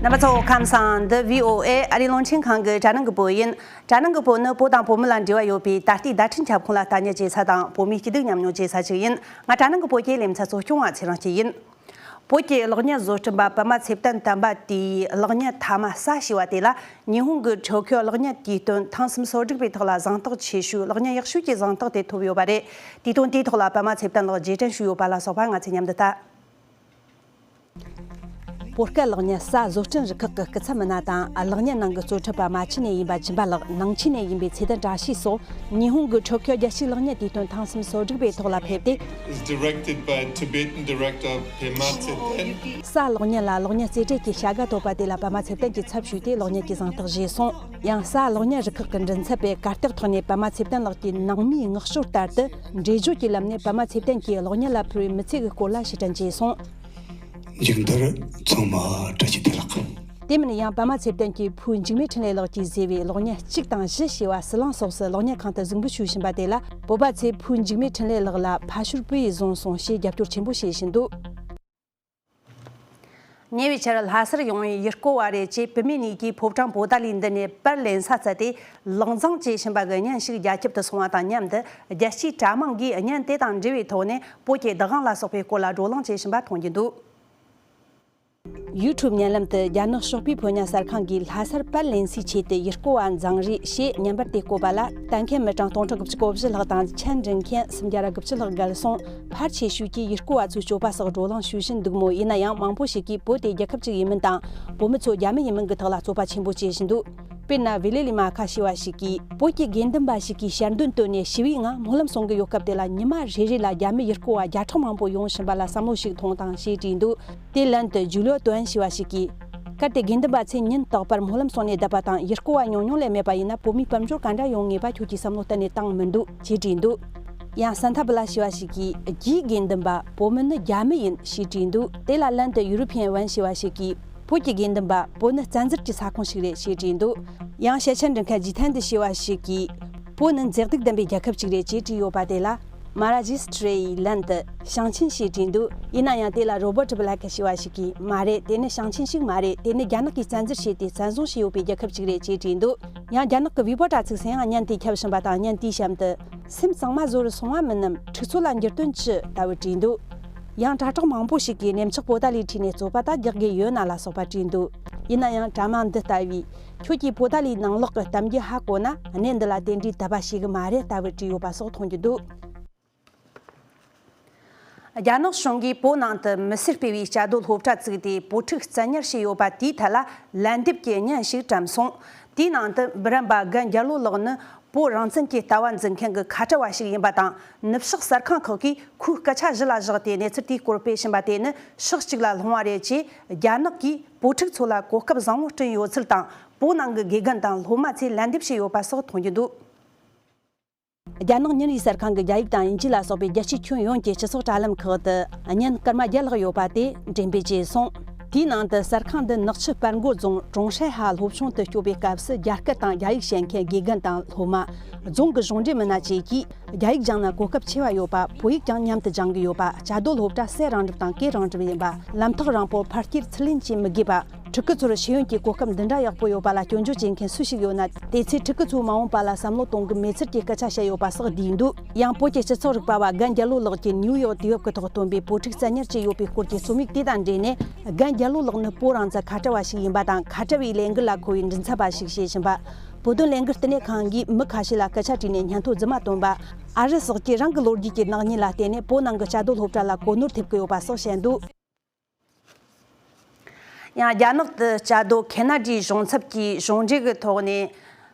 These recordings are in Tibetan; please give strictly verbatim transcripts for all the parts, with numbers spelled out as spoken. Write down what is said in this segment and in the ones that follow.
རྣམ་པ་ཚོ་ཁམས་བཟང་། འདི་བྷི་ཨོ་ཨེ་ཨ་རིའི་རླུང་འཕྲིན་ཁང་གི་དྲ་སྣང་གི་བོད་ཡིན། དྲ་སྣང་གི་བོད་ནི་བོད་དང་བོད་མི་ལ་འབྲེལ་བ་ཡོད་པའི་ད་ལྟའི་བརྡ་འཕྲིན་ཁྱབ་ཁོངས་ལ་ལྟ་ཉན་བྱེད་ས་དང་བོད་མིའི་སྐྱིད་སྡུག་མཉམ་མྱོང་བྱེད་ས་ཞིག་ཡིན། ང་དྲ་སྣང་གི་བོད་ཀྱི་ལེ་ཚན་གཙོ་སྐྱོང་བ་ཚེ་རིང་སྐྱིད་ཡིན། བོད་ཀྱི་གློག་བརྙན་བཟོ་སྐྲུན་པ་པདྨ་ཚེ་བརྟན་དམ་པ་དེའི་གློག་བརྙན་ཐ་མ་ས་ཞེས་པ་དེ་ལ་ཉི་ཧོང་གི་ཊོ་ཁྱོ་གློག་བརྙན་དུས་སྟོན་ཐེངས་སུམ་ཅུ་སོ་དྲུག་པའི་ཐོག་ལ་གཟེངས་རྟགས་ཆེ་ཤོས་གློག་བརྙན་ཡག་ཤོས་ཀྱི་གཟེངས་རྟགས་དེ་ཐོབ་ཡོད་པ་རེད། དུས་སྟོན་དེའི་ཐོག་ལ་པདྨ་ཚེ་བརྟན་ལགས་རྗེས་དྲན་ཞུས་ཡོད་པ་ལ་སོགས་པ་ང་ཚོས་མཉམ་དུ་ལྟ། བོད་སྐད་གློག་བརྙན་གསར་བཟོ་སྐྲུན་རུ་ཁག་གི་སྐུ་ཚབ་མི་སྣ་དང་གློག་བརྙན་ནང་གི་གཙོ་ཁྲིད་པ་མ་ཆུ་ནས་ཡིན་པ་སྦྱིན་པ་ལགས། ནང་ཆུ་ནས་ཡིན་པའི་ཚེ་བརྟན་བཀྲ་ཤིས་སོགས་ཉི་ཧོང་གི་ཊོ་ཁྱོ་རྒྱལ་སྤྱིའི་གློག་བརྙན་དུས་སྟོན་ཐེངས་སུམ་ཅུ་སོ་དྲུག་པའི་ཐོག་ལ་ཕེབས་ཏེ། Is directed by Tibetan director Pema Tsetan. གསར་གློག་བརྙན་ལ་གློག་བརྙན་རྩེ་གྲས་ཀྱི་བྱ་དགའ་ཐོབ་པ་དེ་ལ་པདྨ་ཚེ་བརྟན་གྱིས་ཚབ་ཞུས་ཏེ་གློག་བརྙན་གྱི་གཟེངས་རྟགས་བཞེས་སོང་། ཡང་གསར་གློག་བརྙན་རུ་ཁག་གི་མགྲིན་ཚབ་པས་གར་སྟེགས་ཐོག་ནས་པདྨ་ཚེ་བརྟན་ལགས་ཀྱི་ནང་མིའི་མངགས་ཞོར་ལྟར་དུ་འགྲེལ་བརྗོད་ཀྱི་ལམ་ནས་པདྨ་ཚེ་བརྟན་གྱིས་གློག་བརྙན་ལ་ཕུལ་བའི་མི་ཚེ་གི་སྐོར་ལ་ཕྱིར་དྲན་བྱས་སོང་། མཇུག་མཐར་ཚང་མ་བཀྲ་ཤིས་བདེ་ལེགས། དེ་མིན་ཡང་པདྨ་ཚེ་བརྟན་གྱིས་ཕུའུ་འཇིགས་མེད་འཕྲིན་ལས་ལགས་ཀྱིས་བཟོས་པའི་གློག་བརྙན་གཅིག་དང་བཞི་ཞེས་པ་ཟི་ལིང་སོགས་སུ་གློག་བརྙན་ཁང་དུ་གཟིགས་འབུལ་ཞུས་བཞིན་པ་དེ་ལ་བོད་པ་ཚོས་ཕུའུ་འཇིགས་མེད་འཕྲིན་ལས་ལགས་ལ་ཕ་ཤུལ་བུ་ཡིས་བཟུང་སོང་ཞེས་རྒྱབ་སྐྱོར་ཆེན་པོ་བྱེད་བཞིན་འདུག། ཉེ་བའི་ཆར་ལྷ་སར་ཡོང་བའི་ཡུལ་སྐོར་བ་རེ་ཆེ་བུད་མེད་གཉིས་ཀྱིས་ཕོ་བྲང་པོ་ཏཱ་ལའི་མདུན་ནས་པར་ལེན་ས་བཙལ་ཏེ་ལག་འཛིང་བྱེད་བཞིན་པ་གི་བརྙན་ཞིག་རྒྱ་ཁྱབ་ཏུ་སོང་བ་དང་མཉམ་དུ་རྒྱལ་སྤྱིའི་དྲ་དམངས་ཀྱིས་བརྙན་དེ་དང་འབྲེལ་བའི་ཐོག་ནས་བོད་ཀྱི་བདག་དབང་ལ་སོགས་པའི་སྐོར་ལ་བགྲོ་གླེང་བྱེད་བཞིན་པ་མཐོང་རྒྱུ་འདུག། ཡུ་ཊུབ་བརྙན་ལམ་དུ་རྒྱ་ནག་ཤོག་པའི་ཕོ་ཉ་གསར་ཁང་གིས་ལྷ་སར་པར་ལེན་སའི་ཆེད་དུ་ཡུལ་སྐོར་བ་འཛིང་རེས་ཞེས་བརྙན་པར་དེ་བཀོད་པ་ལ་ལྟ་མཁན་མི་གྲངས་སྟོང་ཕྲག་དགུ་བཅུ་གོ་བཞི་ལྷག་དང་ཆ་འབྲི་མཁན་སུམ་བརྒྱ་ར་དགུ་བཅུ་ལྷག་བརྒལ་སོང་། ཕལ་ཆེ་ཤོས་ཀྱིས་ཡུལ་སྐོར་བ་ཚོའི་སྤྱོད་པ་སོགས་བགྲོ་གླེང་ཞུ་བཞིན་འདུག་མོད། ཡིན་ན་ཡང་མང་པོ་ཞིག་གིས་བོད་དེ་རྒྱལ་ཁབ་ཅིག་ཡིན་མིན་དང་། བོད་མི་ཚོ་རྒྱ་མི་ཡིན་མིན་གྱི་ཐོག་ལ་རྩོད་པ་ཆེན་པོ་བྱེད་བཞིན་འདུག། དཔེར་ན་ཝི་ལེ་ལི་མ་ཁ་ཞེས་པ་ཞིག་གིས། བོད་ཀྱི་དགེ་འདུན་པ་ཞིག་གིས་ཞལ་འདོན་བཏོན་ནས་ཞི་བའི་ངང་སྨོན་ལམ་གསུང་གི་ཡོད་སྐབས་དེ་ལ་ཉི་མ་རེ་རེ་ལ་རྒྱ་མི་ཡུལ་སྐོར་བ་བརྒྱ་ཕྲག་མང་པོ་ཡོང་བཞིན་པ་ལ་བསམ་བློ་ཞིག་ཐོངས་དང་ཞེས་བྲིས་འདུག། དེ་ལན་དུ་ཇུ་ལིའོ་ཏོན་ཞེས་པ་ཞིག་གིས། གལ་ཏེ་དགེ་འདུན་པ་ཚོས་ཉིན་རྟག་པར་སྨོན་ལམ་གསུང་ནས་བསྡད་པ་དང་ཡུལ་སྐོར་བ་ཉུང་ཉུང་ལས་མེད་པ་ཡིན་ན་བོད་མིའི་དཔལ་འབྱོར་ག་འདྲ་ཡོང་ངེས་པ་ཁྱོད་ཀྱིས་བསམ་བློ་གཏན་ནས་བཏང་མི་འདུག་ཅེས་བྲིས་འདུག། ཡང་སན་ཐ་བི་ལ་ཞེས་པ་ཞིག་གིས། རྒྱའི་དགེ་འདུན་པ་བོད་མི་ནི་རྒྱ་མི་ཡིན་ཞེས་བྲིས་འདུག། དེ་ལ་ལན་དུ་ཡུ་རོ་པི་ཡན་ཝན་ཞེས་པ་ཞིག་གིས། བོད་ཀྱི་དགེ་འདུན་པ་བོད་ནི་བཙན་འཛུལ་གྱི་ས་ཁོངས་ཤིག་རེད་ཞེས་བྲིས་འདུག། ཡང་ཞལ་ཆད་འབྲི་མཁན་ཇི་ཐན་དི་ཞེས་པ་ཞིག་གིས། བོད་ནི་མཛེས་སྡུག་ལྡན་པའི་རྒྱལ་ཁབ་ཅིག་རེད་ཅེས་བྲིས་ཡོད་པ་དེ་ལ། མ་ར་ཇི་སི་ཊི་རེ་ཡིས་ལན་དུ། ཞིང་ཆེན་ཞེས་བྲིས་འདུག། ཡིན་ན་ཡང་དེ་ལ་རོ་བར་ཊི་བྷི་ལེ་ཀི་ཞེས་པ་ཞིག་གིས། མ་རེད། དེ་ནི་ཞིང་ཆེན་ཞིག་མ་རེད། དེ་ནི་རྒྱ་ནག་གིས་བཙན་འཛུལ་བྱས་ཏེ་བཙན་བཟུང་བྱས་ཡོད་པའི་རྒྱལ་ཁབ་ཅིག་རེད་ཅེས་བྲིས་འདུག། ཡང་རྒྱ་ནག་གི་ཝི་པོ་དྲ་ཚིགས་སུ་ཡང་བརྙན་དེ་ཁྱབ་བཞིན་པ་དང་བརྙན་དེའི་གཤམ་དུ། སེམས་གཙང་མ་བཟོ་རུ་སོང་བ་མིན་ནམ། འཁྲུག་རྩོད་ལ་འགྱུར་དོན་ཅི། ལྟ་བུ་བྲིས་འདུག། ཡང་དྲ་གྲོགས་མང་པོ་ཞིག་གིས་གནས་མཆོག་པོ་ཏཱ་ལའི་ཁྲིད་ནས་རྩོད་པ་དག་རྒྱག་དགོས་ཡོད་ན་ལ་སོགས་པ་བྲིས་འདུག། ཡིན་ན་ཡང་དྲ་དམངས་འདི་ལྟ་བུས། ཁྱོད་ཀྱིས་པོ་ཏཱ་ལའི་ནང་ལོགས་ཀྱི་གཏམ་རྒྱུད་ཧ་གོ་ན་གནས་འདི་ལ་དེ་འདྲའི་དད་པ་བྱེད་གི་མ་རེད་ལྟ་བུ་བྲིས་ཡོད་པ་སོགས་མཐོང་རྒྱུ་འདུག། རྒྱ་ནག་གཞུང་གིས་བོད་ནང་དུ་མི་སེར་སྤེལ་བའི་བཅའ་སྡོད་སློབ་གྲྭ་བཙུགས་ཏེ་བོད་ཕྲུག་བཙན་ཉར་བྱས་ཡོད་པ་དེའི་ཐད་ལ་ལན་འདེབས་ཀྱི་བརྙན་ཞིག་བཀྲམ་སོང་། དེའི་ནང་དུ་འབུམ་རམས་པ་རྒན་རྒྱལ་ལོ་ལགས་ནི་བོད་རང་བཙན་གྱི་ལྟ་བ་འཛིན་མཁན་གྱི་ཁ་བྲལ་བ་ཞིག་ཡིན་པ་དང་། ནུབ་ཕྱོགས་གསར་ཁང་ཁག་གིས་ཁོའི་སྐད་ཆ་གཞི་ལ་བཞག་སྟེ་གནས་ཚུལ་དེའི་སྐོར་སྤེལ་བཞིན་པ་དེ་ནི་ཕྱོགས་གཅིག་ལ་ལྷུང་བ་རེད་ཅེས་རྒྱ་ནག་གིས་བོད་ཕྲུག་ཚོ་ལ་གོ་སྐབས་བཟང་བོ་བསྐྲུན་ཡོད་ཚུལ་དང་། བོད་ནང་གི་དགེ་རྒན་དང་སློབ་མ་ཚོས་ལན་འདེབས་བྱས་ཡོད་པ་སོགས་མཐོང་རྒྱུ་འདུག། རྒྱ་ནག་ཉིན་རེའི་གསར་ཁང་གི་རྒྱ་ཡིག་དང་དབྱིན་ཇི་ལ་སོགས་པའི་རྒྱལ་སྤྱིའི་ཁྱོན་ཡོངས་ཀྱི་སྤྱི་ཚོགས་དྲ་ལམ་ཁག་ཏུ་བརྙན་སྐར་མ་བརྒྱ་ལྷག་ཡོད་པ་དེ་འགྲེམས་སྤེལ་བྱས་སོང་། དེའི་ནང་དུ་གསར་ཁང་འདི་ནག་ཆུ་དཔལ་མགོ་རྫོང་ཀྲུང་ཧྲའེ་ཧ་སློབ་ཆུང་དུ་སྐྱོད་པའི་སྐབས་སུ་རྒྱ་སྐད་དང་རྒྱ་ཡིག་བཤད་མཁན་དགེ་རྒན་དང་སློབ་མ། རྫོང་གི་གཞུང་འབྲེལ་མི་སྣ་བཅས་ཀྱིས་རྒྱ་ཡིག་སྦྱང་ན་གོ་སྐབས་ཆེ་བ་ཡོད་པ། བོད་ཡིག་ཀྱང་མཉམ་དུ་སྦྱང་གི་ཡོད་པ། བཅའ་སྡོད་སློབ་གྲྭ་སེ་རང་འགྲུབ་དང་སྐེ་རང་འགྲུབ་ཡིན་པ། ལམ་ཐག་རིང་པོར་ཕར་སྐྱེལ་ཚུར་ལེན་བྱེད་མི་དགོས་པ། ཕྲུ་གུ་ཚོར་ཤེས་ཡོན་གྱི་གོ་སྐབས་འདི་འདྲ་ཡག་པོ་ཡོད་པ་ལ་སྐྱོན་བརྗོད་བྱེད་མཁན་སུ་ཞིག་ཡོད་ན། དེ་ཚོས་ཕྲུ་གུ་ཚོའི་མ་འོངས་པ་ལ་བསམ་བློ་གཏོང་གི་མེད་ཚུལ་གྱི་སྐད་ཆ་བཤད་ཡོད་པ་སོགས་བསྡུས་འདུག། ཡང་བོད་ཀྱི་སྤྱི་ཚོགས་རིག་པ་བ་རྒན་རྒྱལ་ལོ་ལགས་ཀྱིས་ནིའུ་ཡོག་དུས་བབ་ཀྱི་ཐོག་བཏོན་པའི་བོད་ཕྲུག་བཙན་ཉར་བྱས་ཡོད་པའི་སྐོར་གྱི་རྩོམ་ཡིག་དེ་དང་འབྲེལ་ནས། རྒན་རྒྱལ་ལོ་ལགས་ནི་བོད་རང་བཙན་ཁ་བྲལ་བ་ཞིག་ཡིན་པ་དང་། ཁ་བྲལ་བའི་ལས་འགུལ་ལ་མཁོ་བའི་མགྲིན་ཚབ་པ་ཞིག་བྱེད་བཞིན་པ། བོད་དོན་ལས་འགུལ་བསྟི་གནས་ཁང་གིས་མི་ཁ་ཤས་ལ་སྐད་ཆ་དྲིས་ནས་སྙན་ཐོ་རྫུན་མ་བཏོན་པ། ཨ་རི་སོགས་ཀྱིས་རང་གི་ལོ་རྒྱུས་ཀྱི་ནག་ཉེས་ལ་བརྟེན་ནས་བོད་ནང་གི་བཅའ་སྡོད་སློབ་གྲྭ་ལ་གོ་ནོར་ཐེབས་ཀྱི་ཡོད་པ་སོགས་བཤད་འདུག། ཡང་རྒྱ་ནག་ཏུ་བཅའ་སྡོད་ཁེ་ན་ཌའི་གཞུང་ཚབ་ཀྱིས་གཞུང་འབྲེལ་གྱི་ཐོག་ནས།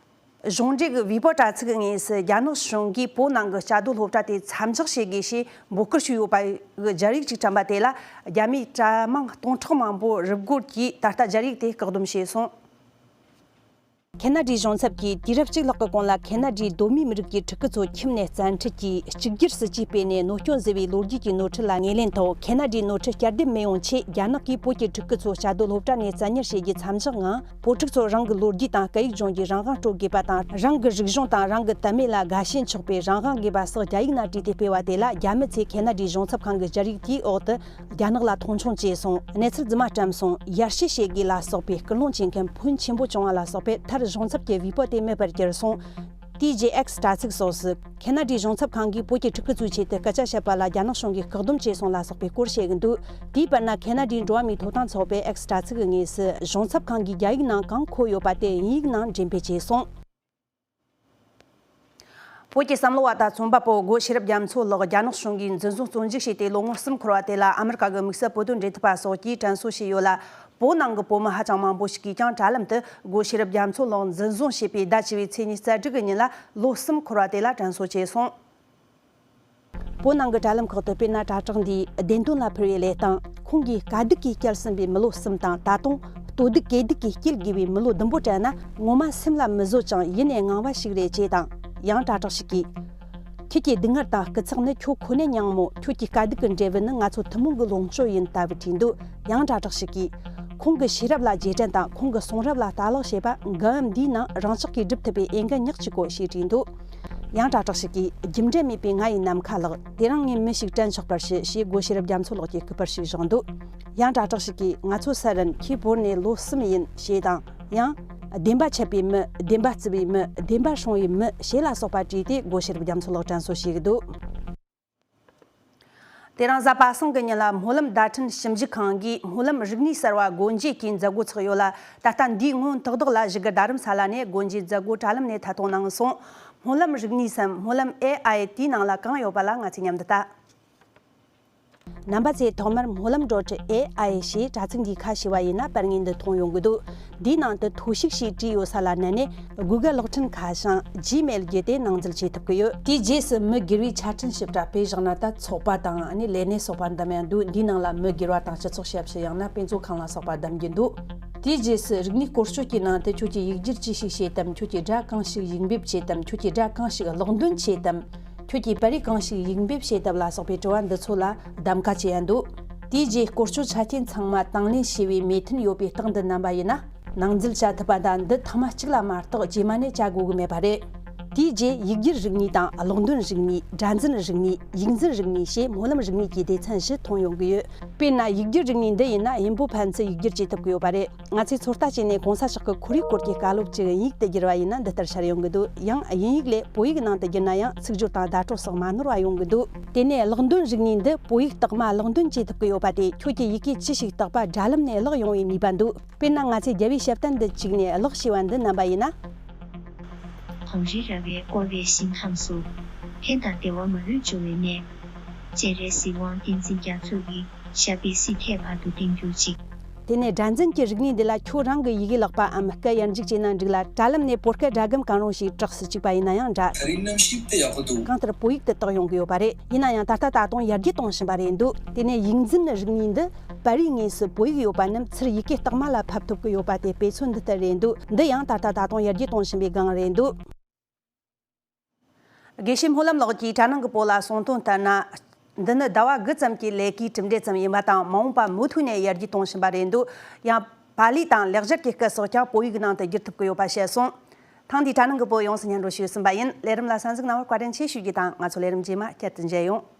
གཞུང་འབྲེལ་གྱི་ཝི་པོ་དྲ་ཚིགས་ངོས་སུ་རྒྱ་ནག་གཞུང་གིས་བོད་ནང་གི་བཅའ་སྡོད་སློབ་གྲྭ་དེ་མཚམས་འཇོག་བྱེད་དགོས་ཞེས་འབོད་སྐུལ་ཞུས་ཡོད་པ་གི་སྦྱར་ཡིག་ཅིག་བཀྲམ་པ་དེ་ལ། རྒྱ་མིའི་དྲ་དམངས་སྟོང་ཕྲག་མང་པོ་རུབ་རྒོལ་གྱིས་ད་ལྟ་སྦྱར་ཡིག་དེ་བཀག་སྡོམ་བྱས་སོང་། ཁེ་ན་ཌའི་གཞུང་ཚབ་ཀྱིས་དུས་རབས་གཅིག་ལྷག་གི་གོང་ལ་ཁེ་ན་ཌའི་གདོད་མའི་མི་རིགས་ཀྱི་ཕྲུ་གུ་ཚོ་ཁྱིམ་ནས་བཙན་ཁྲིད་ཀྱིས་གཅིག་གྱུར་སྲིད་ཇུས་སྤེལ་ནས་གནོད་སྐྱོན་བཟོས་པའི་ལོ་རྒྱུས་ཀྱི་ནོར་འཁྲུལ་ལ་ངོས་ལེན་ཐོག་ཁེ་ན་ཌའི་ནོར་འཁྲུལ་བསྐྱར་ལྡབ་མི་ཡོང་ཆེད་རྒྱ་ནག་གིས་བོད་ཀྱི་ཕྲུ་གུ་ཚོ་བཅའ་སྡོད་སློབ་གྲྭ་ནས་བཙན་ཉར་བྱེད་རྒྱུ་མཚམས་འཇོག་ངང་། བོད་ཕྲུག་ཚོ་རང་གི་ལོ་རྒྱུས་དང་སྐད་ཡིག་སྦྱོང་རྒྱུའི་རང་དབང་སྤྲོད་དགོས་པ་དང་། རང་གི་རིག་གཞུང་དང་རང་གི་དད་མོས་ལ་དགའ་ཞེན་ཆོག་པའི་རང་དབང་དགོས་པ་སོགས་རྒྱ་ཡིག་ནང་བྲིས་ཏེ་སྤེལ་བ་དེ་ལ་རྒྱ་མི་ཚོས་ཁེ་ན་ཌའི་གཞུང་ཚབ་ཁང་གི་བསྐྱར་ཡིག་དེའི་འོག་ཏུ། རྒྱ་ནག་ལ་མཐོང་ཆུང་བྱས་སོང་། གནས་ཚུལ་རྫུན་མ་བཀྲམ་སོང་། ཡར་ཞུ་བྱེད་དགོས་ལ་སོགས་པའི་སྐུལ་སློང་བྱེད་མཁན་ཕོན་ཆེན་པོ་བྱུང་བ་ལ་སོགས་པས་མཐར་གཞུང་ཚབ་ཀྱི་བེ་པོ་དེ་མེད་པར་གྱུར་སོང་། དེའི་རྗེས་ཨེགས་དྲ་ཚིགས་སོགས་སུ། ཁེ་ན་ཌའི་གཞུང་ཚབ་ཁང་གིས་བོད་ཀྱི་ཕྲུ་གུ་ཚོའི་ཆེད་དུ་སྐད་ཆ་བཤད་པ་ལ་རྒྱ་ནག་གཞུང་གིས་བཀག་སྡོམ་བྱས་སོང་ལ་སོགས་པའི་སྐོར་བཤད་ཀྱི་འདུག་དེའི་བར་ན་ཁེ་ན་ཌའི་འགྲོ་བ་མིའི་ཐོབ་ཐང་ཚོགས་པའི་ཨེགས་དྲ་ཚིགས་ཀྱི་ངོས་སུ་གཞུང་ཚབ་ཁང་གིས་རྒྱ་ཡིག་ནང་གང་འཁོད་ཡོད་པ་དེ་དབྱིན་ཡིག་ནང་འགྲེམས་སྤེལ་བྱས་སོང་། བོད་ཀྱི་བསམ་བློ་བ་དང་རྩོམ་པ་པོ་སྒོ་ཤེས་རབ་རྒྱ་མཚོ་ལགས་རྒྱ་ནག་གཞུང་གིས་འཛིན་བཟུང་བཙོན་འཇུག་བྱས་ཏེ་ལོ་ངོ་གསུམ་འཁོར་བ་དེ་ལ་ཨ་མི་རི་ཀ་གི་དམིགས་བསལ་བོད་དོན་འབྲེལ་མཐུད་པ་སོགས་ཀྱིས་དྲན་གསོ་བྱས་ཡོད་ལ། བོད་ནང་གི་བོད་མི་ཧ་ཅང་མང་པོ་ཞིག་གིས་ཀྱང་དྲ་ལམ་དུ་སྒོ་ཤེས་རབ་རྒྱ་མཚོ་ལགས་འཛིན་བཟུང་བྱས་པའི་ཟླ་བཅུ་བའི་ཚེས་ཉི་ཤུ་རྩ་དྲུག་གི་ཉིན་ལ་ལོ་གསུམ་འཁོར་བ་དེ་ལ་དྲན་གསོ་བྱས་སོང་། བོད་ནང་གི་དྲ་ལམ་ཁག་ཏུ་དཔེར་ན་དྲ་གྲགས་འདིའི་བདེན་དོན་ལ་ཕུལ་བའི་ལས་སྟངས། ཁོང་གིས་དཀའ་སྡུག་གིས་བསྐྱལ་ཟིན་པའི་མི་ལོ་གསུམ་དང་ད་དུང་ལྟོ་སྡུག་གད་སྡུག་གིས་སྐྱེལ་དགོས་པའི་མི་ལོ་བདུན་པོ་དྲན་ན་ངོ་མ་སེམས་ལ་མི་བཟོད་ཅིང་ཡིད་ནས་དངངས་པ་ཞིག་རེད་ཅེས་དང་། ཡང་དྲ་གྲགས་ཤིག་གིས། ཁྱེད་ཀྱི་སྡུག་བསྔལ་དང་སྐུ་ཚེགས་ནི་ཁྱོད་ཁོ་ནའི་སྙིང་མོ། ཁྱོད་ཀྱི་དཀའ་སྡུག་གི་འབྲས་བུ་ནི་ང་ཚོ་ཐུན་མོང་གི་ལོངས་སྤྱོད་ཡིན་ལྟ་བུ་བྲིས་འདུག་ཡང་དྲ་གྲགས་ཤིག་གིས། ཁོང་གི་ཤེས་རབ་ལ་རྗེས་དྲན་དང་ཁོང་གི་གསུང་རབ་ལ་ལྟ་ཀློག་བྱེད་པ་འགན་འདིའི་ནང་རང་ཅག་གིས་སྒྲུབ་ཐུབ་པའི་འོས་འགན་ཉག་གཅིག་གོ་ཞེས་བྲིས་འདུག་ཡང་དྲ་གྲགས་ཤིག་གིས། རྒྱུ་འབྲས་མེད་པའི་ང་ཡི་ནམ་མཁའ་ལགས། དེ་རིང་ངས་མི་ཞིག་དྲན་ཆོག་པར་ཞུ་ཞེས་སྒོ་ཤེས་རབ་རྒྱ་མཚོ་ལགས་ཀྱི་སྐུ་པར་ཞིག་བཞག་འདུག་ཡང་དྲ་གྲགས་ཤིག་གིས། ང་ཚོ་ས་རན་ཁྱེད་བོར་ནས་ལོ་གསུམ་ཡིན་ཞེས་དང་། ཡང་། བདེན་པ་འཆད་པའི་མི། བདེན་པ་བརྩི་བའི་མི། བདེན་པ་སྲུང་བའི་མི་ཞེས་ལ་སོགས་པ་བྲིས་ཏེ་སྒོ་ཤེས་རབ་རྒྱ་མཚོ་ལགས་དྲན་གསོ་ཞུས་ཀྱི་འདུག་དེ་རིང་གཟའ་པ་སངས་ཀྱི་ཉིན་ལ་སྨོན་ལམ་བརྡ་འཕྲིན་ཞིབ་འཇུག་ཁང་གིས་སྨོན་ལམ་རིག་གནས་གསར་བ་སྒོ་འབྱེད་ཀྱི་མཛད་སྒོ་ཚོགས་ཡོད་ལ། ད་ལྟ་འདིའི་སྔོན་ཏག་ཏག་ལ་བཞུགས་སྒར་རྡ་རམ་ས་ལ་ནས་སྒོ་འབྱེད་མཛད་སྒོ་དྲ་ལམ་ནས་ཐད་གཏོང་གནང་སོང་། སྨོན་ལམ་རིག་གནས་སམ་སྨོན་ལམ་ཨེ་ཨའི་དེའི་ནང་ལ་གང་ཡོད་པ་ལ་ང་ཚོས་མཉམ་དུ་ལྟ། རྣམ་པ་ཚོས་ཐོག་མར་སྨོན་ལམ་ཌོ་ཊི་ཨེ་ཨའི་ཞེས་དྲ་ཚིགས་འདིའི་ཁ་ཕྱེ་བ་ཡིན་ན་པར་ངོས་འདི་མཐོང་ཡོང་གི་འདུག་འདིའི་ནང་དུ་ཐོ་ཞིག་ཞེས་བྲིས་ཡོད་ས་ལ་མནན་ནས་Google་གློག་འཕྲིན་ཁ་བྱང་Gmail་བརྒྱུད་དེ་ནང་འཛུལ་བྱེད་ཐུབ་ཀྱི་ཡོད། དེའི་རྗེས་སུ་མི་སྒེར་བའི་ཆ་འཕྲིན་ཞིབ་ཕྲ། དཔེ་བཞག་ན་ད་ཚོགས་པ་དང་ཨ་ནི་ལས་གནས་སོགས་པ་འདེམས་ཡང་འདུག་འདིའི་ནང་ལ་མི་སྒེར་བ་དང་སྤྱི་ཚོགས་ཞབས་ཞུ་ཡང་ན་དཔེ་མཛོད་ཁང་ལ་སོགས་པ་འདེམས་རྒྱུ་འདུག་དེའི་རྗེས་སུ་རིག་གནས་བཀོལ་སྤྱོད་ཀྱི་ནང་དུ་ཁྱོད་ཀྱིས་ཡིག་སྒྱུར་ཅི་ཞིག་བྱེད་དམ། ཁྱོད་ཀྱིས་སྒྲ་གང་ཞིག་ཡིག་འབེབས་བྱེད་དམ། ཁྱོད་ཀྱིས་སྒྲ་གང་ཞིག་གློག་འདོན་བྱེད་དམ། ཁྱོད་ཀྱིས་པར་རིས་གང་ཞིག་ཡིག་འབེབས་བྱེད་ཐབས་ལ་སོགས་པའི་དྲི་བ་འདི་ཚོ་ལ་གདམ་ཀ་བྱེད་ཡ་འདུག་དེའི་རྗེས་བཀོལ་སྤྱོད་ཆ་རྐྱེན་ཚང་མ་དང་ལེན་བྱས་པའི་མོས་མཐུན་ཡོད་པའི་རྟགས་འདི་བསྣན་པ་ཡིན་ན། ནང་འཛུལ་བྱ་ཐུབ་པ་དང་། འདི་ཐེངས་མ་གཅིག་ལ་མ་གཏོགས་རྗེས་མ་ནས་བྱ་དགོས་ཀྱི་མེད་པ་རེད། དེའི་རྗེས་ཡིག་སྒྱུར་རིག་གནས་དང་གློག་འདོན་རིག་གནས། སྒྲ་འཛིན་རིག་གནས། ཡིག་འཛིན་རིག་གནས་ཞེས་སྨོན་ལམ་རིག་གནས་ཀྱི་སྡེ་ཚན་བཞི་མཐོང་ཡོང་གི་ཡོད། དཔེར་ན་ཡིག་སྒྱུར་རིག་གནས་འདི་ཡིན་ན་དབྱིན་པོ་ཕན་ཚུན་ཡིག་སྒྱུར་བྱེད་ཐུབ་ཀྱི་ཡོད་པ་རེད། ང་ཚོས་ཚོད་ལྟ་བྱས་ནས་གོང་ས་མཆོག་གི་ཁོར་ཡུག་སྐོར་གྱི་བཀའ་སློབ་ཅིག་དབྱིན་ཡིག་ཏུ་བསྒྱུར་བ་ཡིན་ན་འདི་ལྟར་ཤར་ཡོང་གི་འདུག་ཡང་དབྱིན་ཡིག་ལས་བོད་ཡིག་ནང་དུ་བསྒྱུར་ན་ཡང་ཚིག་སྦྱོར་དང་བརྡ་སྤྲོད་སོགས་མ་ནོར་བ་ཡོང་གི་འདུག་དེ་ནས་གློག་འདོན་རིག་གནས་འདི་བོད་ཡིག་རྟགས་མ་གློག་འདོན་བྱེད་ཐུབ་ཀྱི་ཡོད་པ་དེས་ཁྱོད་ཀྱིས་ཡི་གེ་ཅི་ཞིག་བཏགས་པ་དྲ་ལམ་ནས་བཀླགས་ཡོང་བའི་ནུས་པ་འདུག་དཔེར་ན་ང་ཚོས་རྒྱལ་བའི་ཞབས་བརྟན་དུ་བཅུག་ནས་ཀློག་ཞེས་པ་འདི་བསྣན་པ་ཡིན་ན། གངས་རི་ར་བས་བསྐོར་བའི་ཞིང་ཁམས་སུ། ཕན་དང་བདེ་བ་མ་ལུས་འབྱུང་བའི་གནས། སྤྱན་རས་གཟིགས་དབང་བསྟན་འཛིན་རྒྱ་མཚོ་ཡི། ཞབས་པད་སྲིད་མཐའི་བར་དུ་བརྟན་གྱུར་ཅིག་དེ་ནས་སྒྲ་འཛིན་གྱི་རིག་གནས་འདི་ལ་ཁྱོད་རང་གི་ཡི་གེ་ལག་པའམ་སྐད་ཡར་འཇུག་བྱས་ན་འགྲིག་ལ། དྲ་ལམ་ནས་བོད་སྐད་སྒྲ་སྒམ་གང་རུང་ཞིག་གྲགས་སུ་བཅུག་པ་ཡིན་ན་ཡང་འདྲ། ད་རིང་གནམ་གཤིས་དཔེ་ཡག་པོ་འདུག་གང་ལྟར་བོད་ཡིག་ཏུ་བཏགས་ཡོང་གི་ཡོད་པ་རེད། ཡིན་ན་ཡང་ད་ལྟ་ད་དུང་ཡར་རྒྱས་གཏོང་བཞིན་པ་རེད་འདུག་དེ་ནས་ཡིག་འཛིན་རིག་གནས་འདི་པར་རིས་དངོས་སུ་བོད་ཡིག་ཡོད་པ་རྣམས་ཚུར་ཡི་གེ་རྟགས་མ་ལ་ཕབ་ཐུབ་ཀྱི་ཡོད་པ་དེ་དཔེ་མཚོན་འདི་ལྟར་རེད་འདུག་འདི་ཡང་ད་ལྟ་ད་དུང་ཡར་རྒྱས་གཏོང་བཞིན་པའི་སྒང་རེད་འདུག་དགེ་བཤེས་སྨོན་ལམ་ལགས་ཀྱིས་དྲ་ནང་གི་བོད་ལ་གསུངས་དོན་ལྟར་ན། འདི་ནི་ཟླ་བ་དགུ་ཙམ་གྱི་ལས་ཀའི་གྲུབ་འབྲས་ཙམ་ཡིན་པ་དང་། མ་འོངས་པ་མུ་མཐུད་ནས་ཡར་རྒྱས་གཏོང་བཞིན་པ་རེད་འདུག་ཡང་པཱ་ལི་དང་ལེགས་སྦྱར་གྱི་སྐད་སོགས་ཀྱང་བོད་ཡིག་ནང་དུ་བསྒྱུར་ཐུབ་ཀྱི་ཡོད་པ་བཤད་སོང་། ཐེངས་འདིའི་དྲ་ནང་གི་བོད་ཡོངས་སུ་སྙན་སྒྲོན་ཞུས་ཟིན་པ་ཡིན། ལས་རིམ་ལ་གསན་གཟིགས་གནང་བར་བཀའ་དྲིན་ཆེ་ཞུ་རྒྱུ་དང་། ང་ཚོ་ལས་རིམ་རྗེས་མ་བསྐྱར་དུ་མཇལ་ཡོང་།